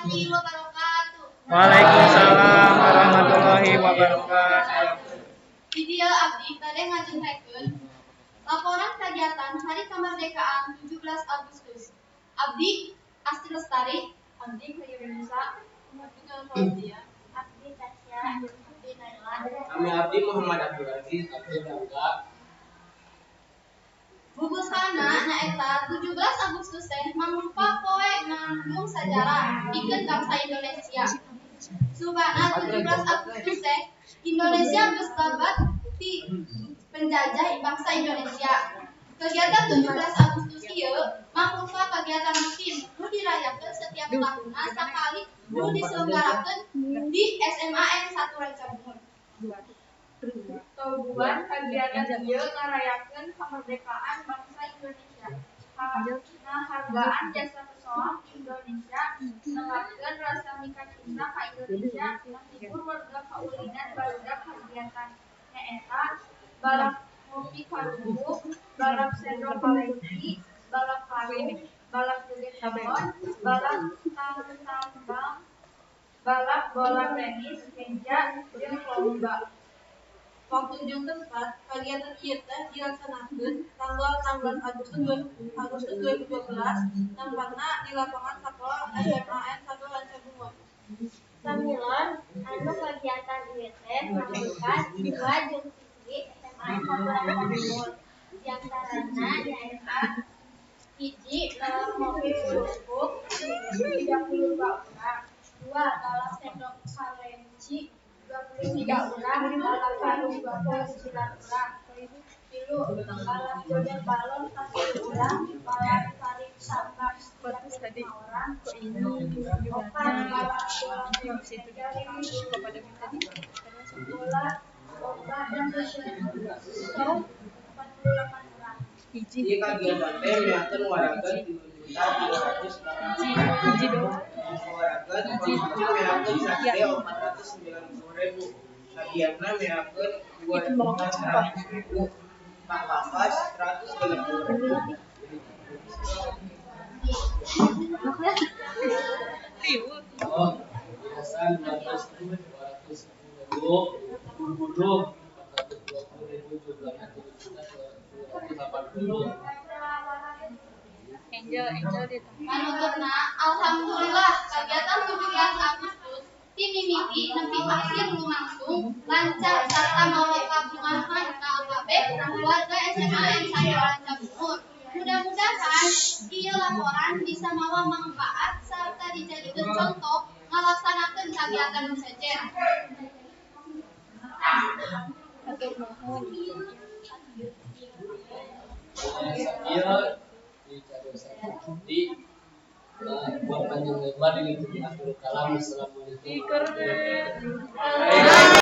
Warahmatullahi wabarakatuh. Waalaikumsalam warahmatullahi wabarakatuh. Di dieu abdi bade ngajengkeun laporan kegiatan Hari Kemerdekaan 17 Agustus. Abdi Asti Lestari, Abdi Khairunnisa, Abdi Fauzia, Abdi Tasya, Abdi Naila. Kami Abdi Muhammad Abdul Aziz, Abdi Rangga. Bubusana nyaeta 17 Agustus teh mangrupa poe ngandung sajarah pikeun bangsa Indonesia. Subana 17 Agustus teh Indonesia geus babat ti penjajah bangsa Indonesia. Kegiatan 17 Agustus ieu mangrupa kegiatan rutin nu dirayakeun setiap tahunna sakali nu diselenggarakeun di SMAN 1 Rancabungur. Tujuan kegiatan ieu ngarayakeun kemerdekaan bangsa Indonesia. Ngahargaan jasa pesohor Indonesia, nengkeun rasa mikacinta ka Indonesia, ngahibur warga kaulinan barudak. Kagiatan nyaeta balap ngopi karupuk, balap sendok kalenci, balap karung, balap joget balon, balap tangtambang, balap bola tenis meja jeung lomba. Waktu jeung tempat kagiatan ieu teh dilaksanakeun tanggal 16 Agustus 2012, tempatna di lapangan sakola SMAN 1 Rancabungur. Pamilon anu kagiatan ieu teh mangrupa siswa jeung siswi SMA 1 Rancabungur. Diantarana nyaeta 1, balap ngopi kerupuk 32 urang, 2, balap sendok kalenci 23 urang, balap karung 29 urang, 3, balap joget balon 40 urang, balap tarik tambang 35 urang, 4, balap bola tenis meja 50 urang, bola lomba show 48 urang. Ieu kagiatan teh meakeun waraga 3.380.000. Waraga konsumsi meakeun sate 490.000. Hadiahna meakeun 2.100.000. Pakakas 130.000. Oh, yayasan 200.000, guru 420.000, jumlahnya 7.280.000. Angel, Angel di tempat. Manutupna, alhamdulillah kegiatan 17 Agustus ti mimiti nepi akhir lumangsung lancar sarta mawa kabungahan ka kabeh warga SMAN 1 Rancabungur. Mudah-mudahan ieu laporan bisa mawa manfaat sarta dijadikeun contoh ngalaksanakeun kagiatan nu sejen. Hatur nuhun. Sakieu dicariosan abdi buat panjang lebar ini. Akhirul kalam, wassalamualaikum warahmatullahi wabarakatuh.